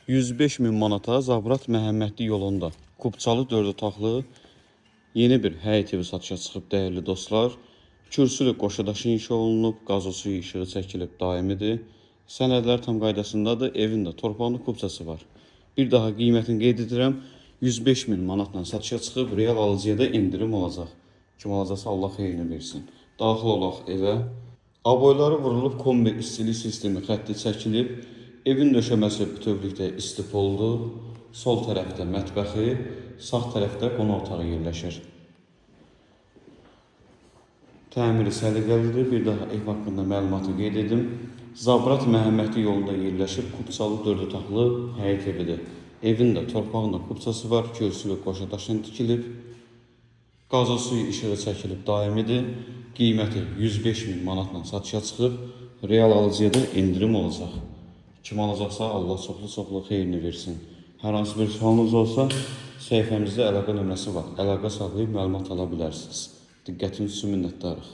105 min manata Zabrat Məhəmmədli yolunda Kubçalı 4 otaqlı yeni bir həyət evi satışa çıxıb dəyərli dostlar. Kürsülü qoşadaşı inşa olunub, qazo suyu işığı çəkilib, daimidir. Sənədlər tam qaydasındadır, evin də torpağında kubçası var. Bir daha qiymətini qeyd edirəm. 105 min manatla satışa çıxıb, real alıcıya da endirim olacaq. Kim alacaqsa Allah xeyrini versin. Daxil olaq evə. Aboyları vurulub, kombi istilik sistemi xətti çəkilib. Evin döşəməsi bütövlükdə istipoldur. Sol tərəfdə mətbəxi, sağ tərəfdə qonaq otağı yerləşir. Təmiri səliqəlidir. Bir daha ev haqqında məlumatı qeyd edim. Zabrat Məhəmmədli yolunda yerləşib Kubçalı 4 otaqlı həyət evidir. Evin də torpağında kubçası var, kürsülü qoşa daşla tikilib. Qazo suyu işığı çəkilib, daimidir. Qiyməti 105 min manatla satışa çıxıb. Real alıcıya da endirim olacaq. Kim alacaqsa Allah çoxlu-çoxlu xeyrini versin. Hər hansı bir sualınız olsa səhifəmizdə əlaqə nömrəsi var. Əlaqə saxlayıb məlumat ala bilərsiniz. Diqqətiniz üçün minnətdarıq.